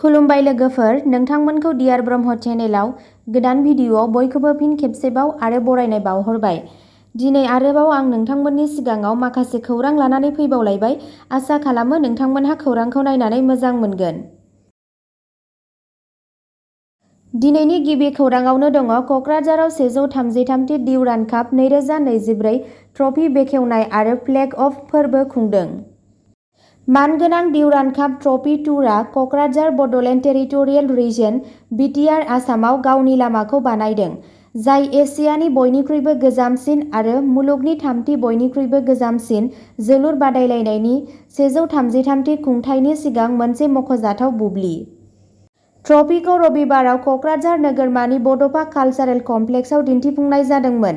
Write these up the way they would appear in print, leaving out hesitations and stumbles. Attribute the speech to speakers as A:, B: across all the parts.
A: खुलुमबाय लोगोफोर, नोंथांमोनखौ डियार ब्रह्म चेनेलाव गोदान भिडिअ'आव बयखौबो फिन खेबसेबाव आरो बरायनाय बावहरबाय। दिनै आरोबाव आं नोंथांमोननि सिगाङाव माखासे खौरां लानानै फैबावलायबाय। आसा खालामो नोंथांमोनहा खौरांखौ नायनानै मोजां मोनगोन। दिनैनि गिबि खौराङावनो दङ क'क्राझाराव 133थि डिउरान्ड काप 2024 ट्रफी बेखेवनाय आरो फ्लेग अफ फोरबो खुंदों। मानगोनां डिउरान्ड काप ट्रफी टुरआ Kokrajhar Bodoland territorial region (BTR) आसामाव गावनि लामाखौ बानायदों, जाय एसियानि बयनिख्रुइबो गोजामसिन आरो मुलुगनि थामथि बयनिख्रुइबो गोजामसिन जोलुर बादायलायनायनि 133थि खुंथायनि सिगां मोनसे मख'जाथाव बुब्लि। ट्रफीखौ रबिबाराव क'क्राझार नोगोरमानि बड'फा कालचारेल कमप्लेक्सआव दिन्थिफुंनाय जादोंमोन,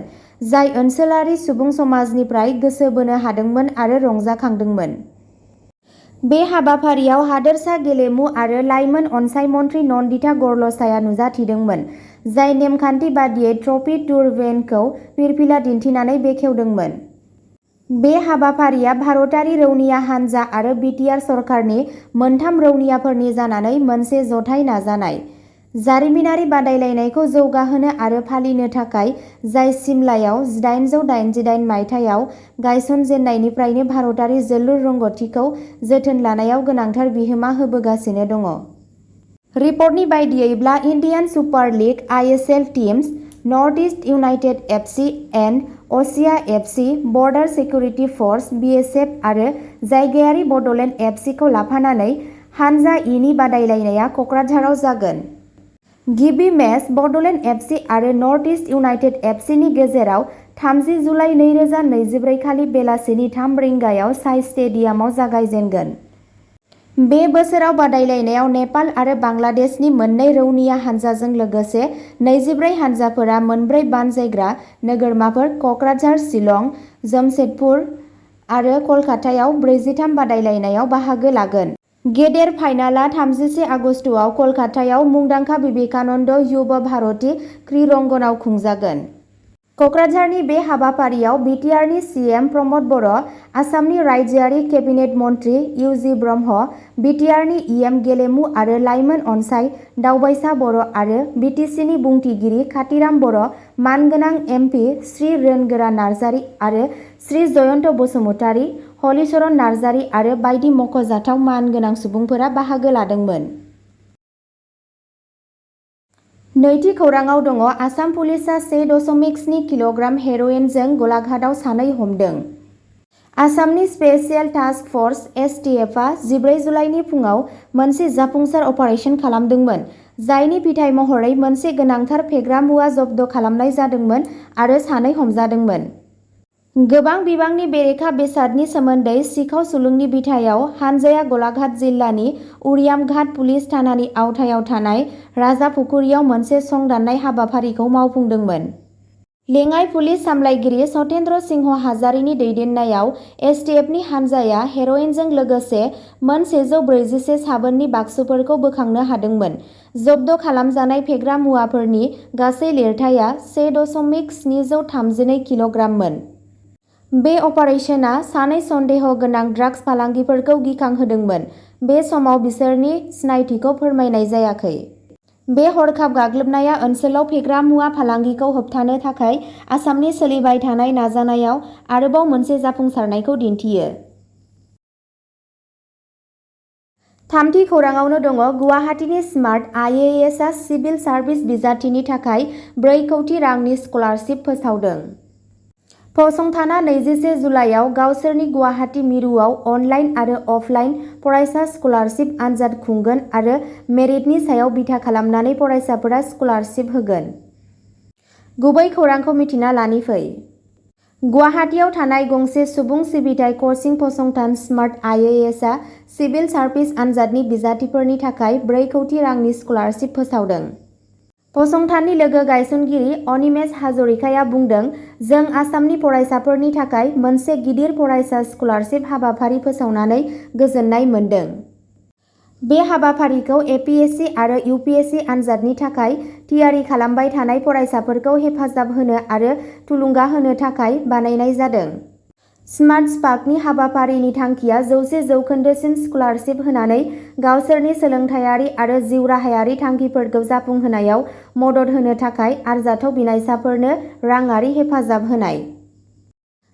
A: जाय ओनसोलारि सुबुं समाजनिफ्राय गोसो बोनो हादोंमोन आरो रंजाखांदोंमोन। बे हाबाफारियाव हादोरसा गेलेमु आरो लाइमोन अनसाइ मन्थ्रि नन्दिता गर्लसाया नुजाथिदोंमोन, जाय नेमखान्थि बादियै ट्रफी टुर भेनखौ फिरफिला दिन्थिनानै बेखेवदोंमोन। बे हाबाफारिया भारतारि रौनिया हानजा आरो बिटिआर सरकारनि मोनथाम रौनियाफोरनि जानानै मोनसे जथाय नाजानाय। जारिमिनारि बादायलायनायखौ जौगाहोनो आरो फालिनो थाखाय, जाय सिमलायाव 1888 मायथाइयाव गायसनजेननायनिफ्रायनो भारतारि जोलुर रोंग'थिखौ जोथोन लानायाव गोनांथार बिहोमा होबोगासिनो दङ। रिपर्टनि बायदियैब्ला, Indian Super League (ISL) teams, North East United FC and Asia FC, Border Security Force (BSF) आरो जायगायारि बड'लेण्ड एफसीखौ लाफानानै हानजा इनि बादायलायनाया क'क्राझाराव जागोन। गिबि मेच बड'लेण्ड एफसी आरो नर्थ-ईस्ट इउनाइटेड एफसीनि गेजेराव 30 जुलाइ 2024 खालि बेलासिनि 3 रिंगायाव साइ स्टेडियामाव जागायजेनगोन। बे बोसोराव बादायलायनायाव नेपाल आरो बांलादेशनि मोननै रौनिया हानजाजों लोगोसे 24 हानजाफोरा मोनब्रै बानजायग्रा नोगोरमाफोर क'क्राझार, शिलं, जमशेदपुर आरो कलकातायाव 43 बादायलायनायाव बाहागो लागोन। गेदेर फाइनालआ 31 आगस्तआव कलकातायाव मुंदांखा विवेकानन्द युवा भारती क्रीड़ांगनआव खुंजागोन। क'क्राझारनि बे हाबाफारियाव बिटिआरनि सीएम प्रमद बर', आसामनि रायजोआरि केबिनेट मन्थ्रि इउ.जि. ब्रह्म, बिटिआरनि इएम गेलेमु आरो लाइमोन अनसाइ दावबायसा बर' आरो बिटिसिनि बुंथिगिरि कातिराम बर', मानगोनां एमपि श्री रोनगोरा नार्जारि आरो श्री जयन्त बसुमतारी, हलिचरन नार्जारि आरो बायदि मख'जाथाव मानगोनां सुबुंफोरा बाहागो लादोंमोन। नैथि खौराङाव दङ आसाम पुलिसआ 1.2 किल'ग्राम हेर'इनजों गलाघाटआव सानै हमदों। आसामनि स्पेसियेल टास्क फर्स (एसटिएफ) आ 14 जुलाइनि फुंआव मोनसे जाफुंसार अपारेसन खालामदोंमोन, जायनि फिथाय महरै मोनसे गोनांथार फेग्रा मुवा जब्द खालामनाय जादोंमोन आरो सानै हमजादोंमोन। गोबां बिबांनि बेरेखा बेसादनि सोमोन्दै सिखाव सुलुंनि बिथायाव हानजाया गलाघाट जिल्लानि उरियामघाट पुलिस थानानि आवथायाव थानाय राजापुखुरियाव मोनसे संदाननाय हाबाफारिखौ मावफुंदोंमोन। लेङाइ पुलिस सामलायगिरि सत्येन्द्र सिंह हाजारिनि दैदेननायाव एसटिएफनि हानजाया हेर'इनजों लोगोसे मोन 141 साबोननि बाक्सुफोरखौ बोखांनो हादोंमोन। जब्द खालामजानाय फेग्रा मुवाफोरनि गासै लिरथाइया 1.732 किल'ग्राममोन। बे अपारेशना सानै सन्देह गोनां ड्राग्स फालांगिफोरखौ गिखांहोदोंमोन। बे समाव बिसोरनि सिनायथिखौ फोरमायनाय जायाखै। बे हरखाब गाग्लोबनाया ओनसोलाव फेग्रा मुवा फालांगिखौ होबथानो थाखाय आसामनि सोलिबाय थानाय नाजानायाव आरोबाव मोनसे जाफुंसारनायखौ दिन्थियो। थामथि खौराङावनो दङ गुवाहाटीनि स्मार्ट आइएएसआ सिभिल सार्भिस बिजाथिनि थाखाय 4 कौटि रांनि स्कलारशिप फोसावदों। फसंथाना 21 जुलाइआव गावसोरनि गुवाहाटी मिरुआव अनलाइन आरो अफलाइन फरायसा स्कलारशिप आनजाद खुंगोन आरो मेरिटनि सायाव बिथा खालामनानै फरायसाफोरा स्कलारशिप होगोन। गुबै खौरांखौ मिथिना लानि फै। गुवाहाटीआव थानाय गंसे सुबुं सिबिथाइ कचिं फसंथान स्मार्ट आइएएसआ सिभिल सार्भिस आनजादनि बिजाथिफोरनि थाखाय 4 कौटि रांनि स्कलारशिप फोसावदों। फसंथाननि लोगो गायसनगिरि अनिमेष हाजरिकाया बुंदों, "जों आसामनि फरायसाफोरनि थाखाय मोनसे गिदिर फरायसा स्कलारशिप हाबाफारि फोसावनानै गोजोननाय मोनदों। बे हाबाफारिखौ एपिएससि आरो इउपिएससि आनजादनि थाखाय थियारि खालामबाय थानाय फरायसाफोरखौ हेफाजाब होनो आरो थुलुंगा होनो थाखाय बानायनाय जादों।" स्मार्ट स्पार्कनि हाबाफारिनि थांखिया 100% स्कलारशिप होनानै गावसोरनि सोलोंथायारि आरो जिउराहायारि थांखिफोरखौ जाफुंहोनायाव मदद होनो थाखाय आरजाथाव बिनायसाफोरनो राङारि हेफाजाब होनाय।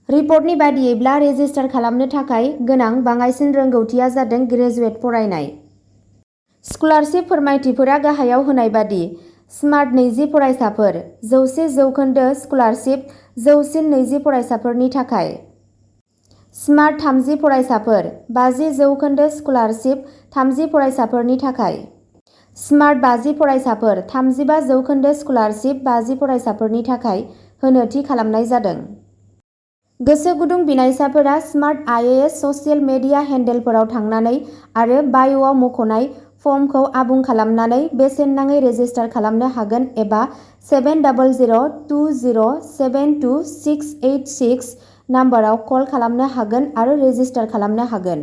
A: रिपर्टनि बादियैब्ला रेजिस्टार खालामनो थाखाय गोनां बाङाइसिन रोंगौथिया जादों ग्रेजुवेट फरायनाय। स्कलारशिप फोरमायथिफोरा गाहायाव होनाय बादि स्मार्ट 20 फरायसाफोर 100% स्कलारशिप जौसिन 20 फरायसाफोरनि थाखाय। स्मार्ट 30 फरायसाफोर 50% स्कलारशिप 30 फरायसाफोरनि थाखाय। स्मार्ट 50 फरायसाफोर 35% स्कलारशिप 50 फरायसाफोरनि थाखाय होनो थि खालामनाय जादों। गोसो गुदुं बिनायसाफोरा स्मार्ट IAS ससियेल मेडिया हेन्डेलफोराव थांनानै आरो बाय'आव मख'नाय फर्मखौ आबुं खालामनानै बेसेन नाङै रेजिस्टार खालामनो हागोन एबा 7002072686 नाम्बाराव कल खालामनो हागोन आरो रेजिस्टार खालामनो हागोन।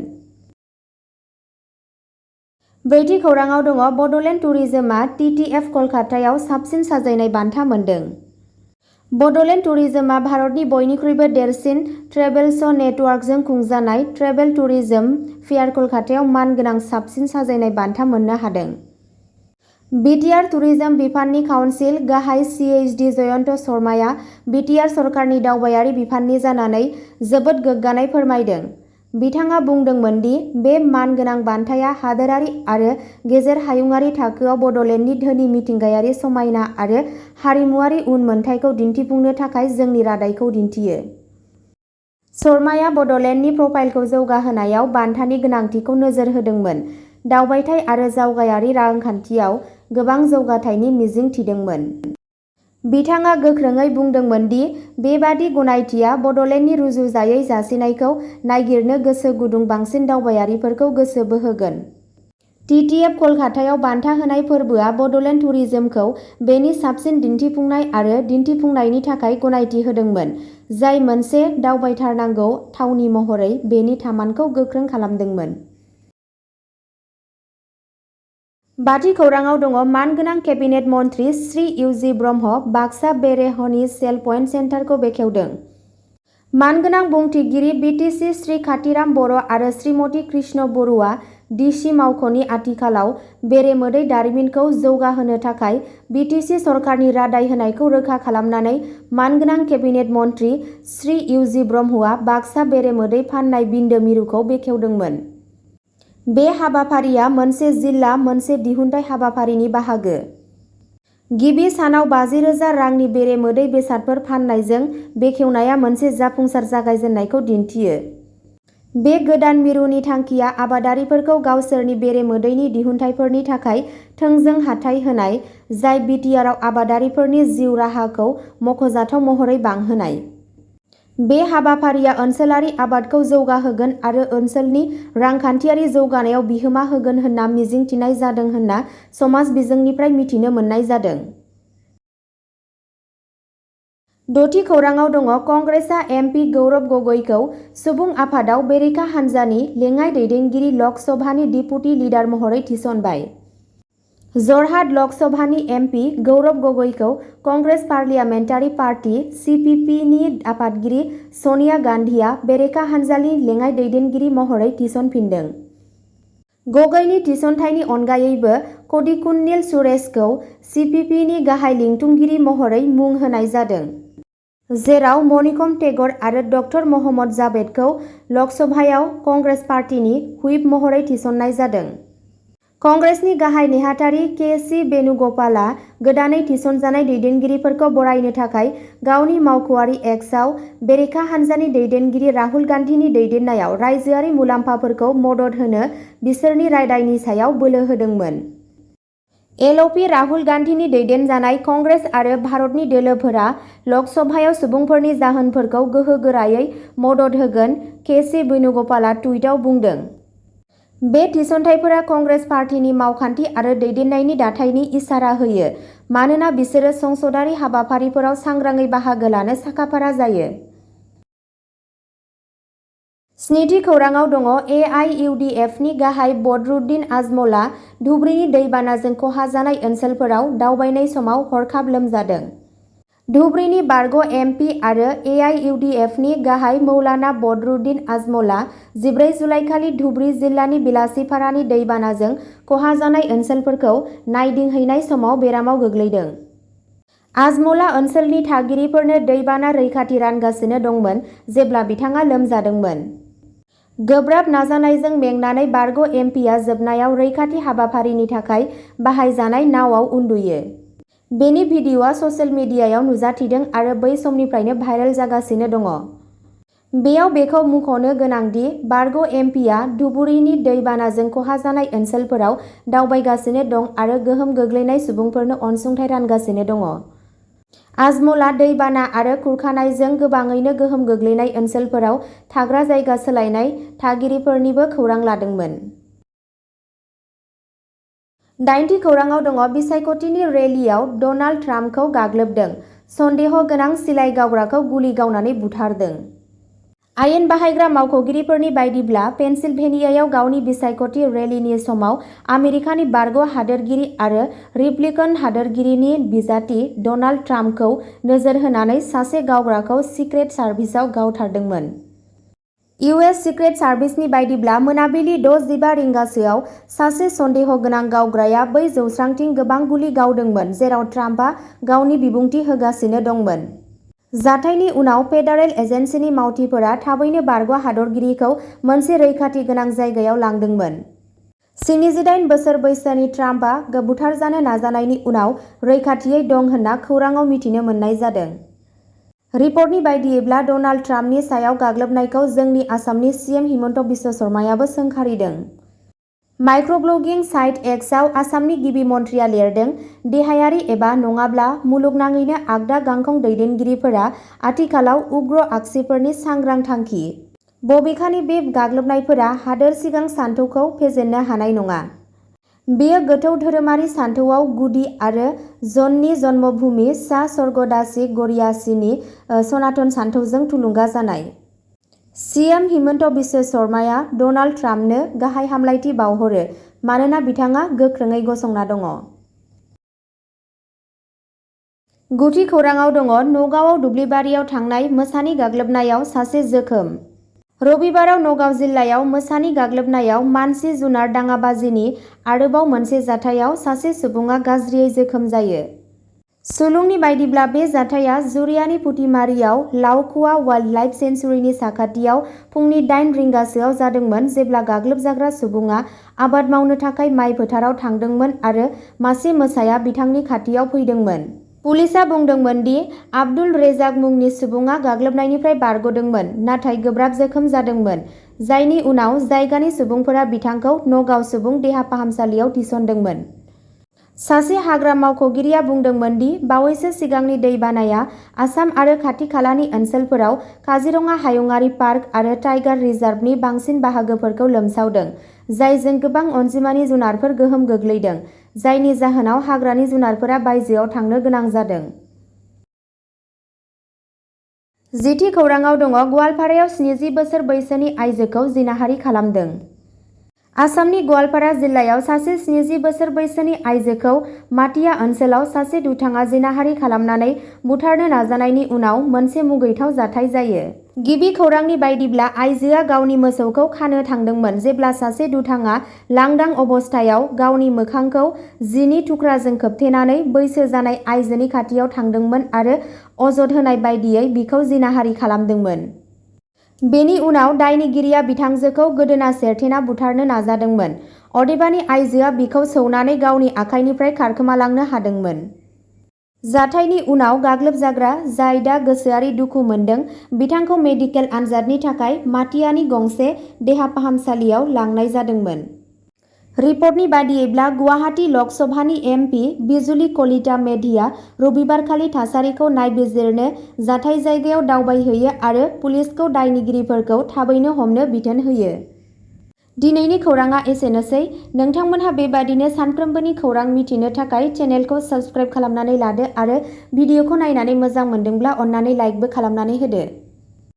A: ब्रैथि खौराङाव दङ बड'लेण्ड टुरिजमआ TTF कलकातायाव साबसिन साजायनाय बान्था मोनदों। बड'लेण्ड टुरिजमआ भारतनि बयनिख्रुइबो देरसिन ट्रेभेल श' नेटवर्कजों खुंजानाय ट्रेभेल टुरिजम फेयार कलकातायाव मानगोनां साबसिन साजायनाय बान्था मोननो हादों। बिटिआर टुरिजम बिफाननि काउन्सिल गाहाय CHD जयन्त शर्माया बिटिआर सरकारनि दावबायारि बिफाननि जानानै जोबोद गोग्गानाय फोरमायदों। बिथाङा बुंदोंमोन दि बे मानगोनां बान्थाया हादोरारि आरो गेजेर हायुंआरि थाखोआव बड'लेण्डनि धोनि मिथिंगायारि समायना आरो हारिमुआरि उनमोनथाइखौ दिन्थिफुंनो थाखाय जोंनि रादायखौ दिन्थियो। शर्माया बड'लेण्डनि प्रफाइलखौ जौगाहोनायाव बान्थानि गोनांथिखौ नोजोर होदोंमोन। दावबायथाय आरो जावगायारि रांखान्थियाव गोबां जौगाथायनि मिजिं थिदोंमोन। बिथाङा गोख्रोङै बुंदोंमोन दि बेबादि गनायथिया बड'लेण्डनि रुजुजायै जासिनायखौ नागिरनो गोसो गुदुं बांसिन दावबायारिफोरखौ गोसो बोहोगोन। TTF कलकातायाव बान्था होनाय फोरबोआ बड'लेण्ड टुरिजमखौ बेनि साबसिन दिन्थिफुंनाय आरो दिन्थिफुंनायनि थाखाय गनायथि होदोंमोन, जाय मोनसे दावबायथारनांगौ थावनि महरै बेनि थामानखौ गोख्रों खालामदोंमोन। बाथि खौराङाव दङ मानगोनां केबिनेट मन्थ्रि श्री इउजि ब्रह्म बाक्सा बेरेहनि सेल पइन्ट सेन्टारखौ बेखेवदों। मानगोनां बुंथिगिरि BTC श्री खाथिराम बर' आरो श्रीमती कृष्ण बरुवा DC मावख'नि आथिखालाव बेरेमोदै दारिमिनखौ जौगाहोनो थाखाय BTC सरकारनि रादाय होनायखौ रोखा खालामनानै मानगोनां केबिनेट मन्थ्रि श्री इउजि ब्रह्मआ बाक्सा बेरेमोदै फाननाय बिन्दो मिरुखौ बेखेवदोंमोन। बे हाबाफारिया मोनसे जिल्ला मोनसे दिहुनथाय हाबाफारिनि बाहागो। गिबि सानाव 50,000 रांनि बेरेमोदै बेसादफोर फाननायजों बेखेवनाया मोनसे जाफुंसार जागायजेन्नायखौ दिन्थियो। बे गोदान मिरुनि थांखिया आबादारिफोरखौ गावसोरनि बेरेमोदैनि दिहुनथायफोरनि थाखाय थोंजों हाथाय होनाय, जाय बिटिआरआव आबादारिफोरनि जिउ राहाखौ मख'जाथाव महरै बांहोनाय। बे हाबाफारिया ओनसोलारि आबादखौ जौगाहोगोन आरो ओनसोलनि रांखान्थियारि जौगानायाव बिहोमा होगोन होनना मिजिंथिनाय जादों होनना समाज बिजोंनिफ्राय मिथिनो मोननाय जादों। द'थि खौराङाव दङ कंग्रेसआ MP गौरब गगৈखौ सुबुं आफादाव बेरेखा हान्जानि लेङाइ दैदेनगिरि लक सभानि डिपुटि लिडार महरै थिसनबाय। जरहाट लक सभानि MP गौरब गगৈखौ कंग्रेस पार्लियामेन्टारि पार्टी CPP नि आफादगिरि सनिया गान्धीआ बेरेखा हान्जानि लेङाइ दैदेनगिरि महरै थिसनफिनदों। गगৈनि थिसनथायनि अनगायैबो कडिकुन्निल सुरेशखौ CPP नि गाहाय लिंथुमगिरि महरै मुं होनाय जादों, जेराव मणिकम टेगर आरो डक्टर महम्मद जावेदखौ लकसभायाव कंग्रेस पार्टीनि हुइप महरै थिसननाय जादों। कंग्रेसनि गाहाय नेहाथारि के.सी. वेणुगपालआ गोदानै थिसनजानाय दैदेनगिरिफोरखौ बरायनो थाखाय गावनि मावख'आरि एक्सआव बेरेखा हान्जानि दैदेनगिरि राहुल गान्धीनि दैदेननायाव रायजोआरि मुलाम्फाफोरखौ मदद होनो बिसोरनि रादायनि सायाव बोलो होदोंमोन। LP राहुल गान्धीनि दैदेनजानाय कंग्रेस आरो भारतनि दोलोफोरा लकसभायाव सुबुंफोरनि जाहोनफोरखौ गोहोगोरायै मदद होगोन, के.सी. वेणुगपालआ टुइटआव बुंदों। बे थिसनथायफोरा कंग्रेस पार्टीनि मावखान्थि आरो दैदेननायनि दाथायनि इसारा होयो, मानोना बिसोरो संसदारि हाबाफारिफोराव सांग्राङै बाहागो लानो साखाफारा जायो। स्निथि खौराङाव दङ AIUDFनि गाहाय बदरुद्दिन आजमलआ धुबरीनि दैबानाजों खहा जानाय ओनसोलफोराव दावबायनाय समाव हरखाब लोमजादों। धुबुरीनि बारग' एमपि आरो एआइइउडिएफनि गाहाय मौलाना बदरुद्दिन आजमलआ 14 जुलाइखालि धुबुरी जिल्लानि बिलासिपारानि दैबानाजों खहा जानाय ओनसोलफोरखौ नायदिंहैनाय समाव बेरामाव गोग्लैदों। आजमलआ ओनसोलनि थागिरिफोरनो दैबाना रैखाथि रानगासिनो दंमोन जेब्ला बिथाङा लोमजादोंमोन। गोब्राब नाजानायजों मेंनानै बारग' एमपिआ जोबनायाव रैखाथि हाबाफारिनि थाखाय बाहायजानाय नावआव उन्दुयो। बेनि भिडिअ'आ ससियेल मिडियायाव नुजाथिदों आरो बै समनिफ्रायनो भाइरेल जागासिनो दङ। बेयाव बेखौ मुंख'नो गोनांदि बारग' एमपिआ धुबुरीनि दैबानाजों खहा जानाय ओनसोलफोराव दावबायगासिनो दं आरो गोहोम गोग्लैनाय सुबुंफोरनो अनसुंथाइ रानगासिनो दङ। आजमलआ दैबाना आरो खुरखानायजों गोबाङैनो गोहोम गोग्लैनाय ओनसोलफोराव थाग्रा जायगा सोलायनाय थागिरिफोरनिबो खौरां लादोंमोन। 8थि खौराङाव दङ बिसायख'थिनि रेलीआव डनाल्ड ट्राम्पखौ गाग्लोबदों, सन्देह' गोनां सिलाइ गावग्राखौ गुलि गावनानै बुथारदों। आयेन बाहायग्रा मावख'गिरिफोरनि बायदिब्ला पेनसिलभेनियायाव गावनि बिसायख'थि रेलीनि समाव आमेरिकानि बारग' हादोरगिरि आरो रिपाब्लिकान हादोरगिरिनि बिजाथि डनाल्ड ट्राम्पखौ नोजोर होनानै सासे गावग्राखौ सिक्रेट सार्भिसआव गावथारदोंमोन। इउएस सिक्रेट सार्भिसनि बायदिब्ला मोनाबिलि 6:15 रिंगासोआव सासे सन्देह' गोनां गावग्राया बै जौस्रांथिं गोबां गुलि गावदोंमोन जेराव ट्राम्पआ गावनि बिबुंथि होगासिनो दंमोन। जाथायनि उनाव फेडारेल एजेन्सिनि मावथिफोरा थाबैनो बारग' हादरगिरिखौ मोनसे रैखाथि गोनां जायगायाव लांदोंमोन। 78 बोसोर बैसोनि ट्राम्पआ बुथारजानो नाजानायनि उनाव रैखाथियै दं होनना खौराङाव मिथिनो मोननाय जादों। रिपर्टनि बायदियैब्ला डनाल्ड ट्राम्पनि सायाव गाग्लोबनायखौ जोंनि आसामनि सिएम हिमन्त बिश्व शर्मायाबो सोंखारिदों। माइक्रब्लगिं साइट एक्सआव आसामनि गिबि मन्थ्रिया लिरदों, देहायारि एबा नङाब्ला मुलुगनाङैनो आगदा गांखं दैदेनगिरिफोरा आथिखालाव उग्र आगसिफोरनि सांग्रां थांखि। बबेखानि बे गाग्लोबनायफोरा हादोर सिगां सानथौखौ फेजेननो हानाय नङा। बेयो गोथौ धोरोमारि सानथौआव गुदि आरो जननि जन्मभूमि सा स्वर्गदासि गरियासीनि सनातन सानथौजों थुलुंगा जानाय। सिएम हिमन्त बिश्व शर्माया डनाल्ड ट्राम्पनो गाहाय हामलायथि बावहरो मानोना बिथाङा गोख्रोङै गसंना दङ। 9थि खौराङाव दङ नगावआव दुब्लिबारियाव थांनाय मोसानि गाग्लोबनायाव सासे जोखोम। रबिबाराव नगाव जिल्लायाव मोसानि गाग्लोबनायाव मानसि-जुनार दाङाबाजिनि आरोबाव मोनसे जाथायाव सासे सुबुङा गाज्रियै जोखोम जायो। सुलुंनि बायदिब्ला बे जाथाया जुरियानि फुथिमारियाव लावखुवा वाइल्डलाइफ सेंक्सुयेरिनि साखाथियाव फुंनि 8 रिंगासोआव जादोंमोन जेब्ला गाग्लोबजाग्रा सुबुङा आबाद मावनो थाखाय माइ फोथाराव थांदोंमोन आरो मासे मोसाया बिथांनि खाथियाव फैदोंमोन। पुलिसआ बुंदोंमोन दि आब्दुल रेजाक मुंनि सुबुङा गाग्लोबनायनिफ्राय बारग'दोंमोन नाथाय गोब्राब जोखोम जादोंमोन, जायनि उनाव जायगानि सुबुंफोरा बिथांखौ नगाव सुबुं देहा फाहामसालियाव थिसनदोंमोन। सासे हाग्रा मावख'गिरिया बुंदोंमोन दि बावैसो सिगांनि दैबानाया आसाम आरो खाथि-खालानि ओनसोलफोराव काजिरङा हायुङारि पार्क आरो टाइगार रिजार्भनि बांसिन बाहागोफोरखौ लोमसावदों, जायजों गोबां अनजिमानि जुनारफोर गोहोम गोग्लैदों, जायनि जाहोनाव हाग्रानि जुनारफोरा बायजोआव थांनो गोनां जादों। 10थि खौराङाव दङ गवालपारायाव 70 बोसोर बैसोनि आइजोखौ जिनाहारि खालामदों। आसामनि गवालपारा जिल्लायाव सासे 70 बोसोर बैसोनि आइजोखौ माटिया ओनसोलाव सासे दुथाङा जिनाहारि खालामनानै बुथारनो नाजानायनि उनाव मोनसे मुगैथाव जाथाय जायो। गिबि खौरांनि बायदिब्ला आइजोआ गावनि मोसौखौ खानो थांदोंमोन जेब्ला सासे दुथाङा लांदां अबस्थायाव गावनि मोखांखौ जिनि थुख्राजों खोबथेनानै बैसो जानाय आइजोनि खाथियाव थांदोंमोन आरो अजद होनाय बायदियै बिखौ जिनाहारि खालामदोंमोन। बेनि उनाव दायनिगिरिया बिथांजोखौ गोदोना सेरथेना बुथारनो नाजादोंमोन, अदेबानि आइजोआ बिखौ सौनानै गावनि आखाइनिफ्राय खारखोमालांनो हादोंमोन। जाथायनि उनाव गाग्लोबजाग्रा, जाय दा गोसोआरि दुखु मोनदों, बिथांखौ मेडिकेल आनजादनि थाखाय माटियानि गंसे देहा फाहामसालियाव लांनाय जादोंमोन। रिपर्टनि बायदियैब्ला गुवाहाटी लकसभानि एमपि बिजुली कलिता मेधिआ रबिबारखालि थासारिखौ नायबिजिरनो जाथाय जायगायाव दावबायहैयो आरो पुलिसखौ दायनिगिरिफोरखौ थाबैनो हमनो बिथोन होयो। दिनैनि खौराङा एसेनोसै। नोंथांमोनहा बेबादिनो सानफ्रोमबोनि खौरां मिथिनो थाखाय चेनेलखौ साबस्क्राइब खालामनानै लादो आरो भिडिअखौ नायनानै मोजां मोनदोंब्ला अन्नानै लाइकबो खालामनानै होदो।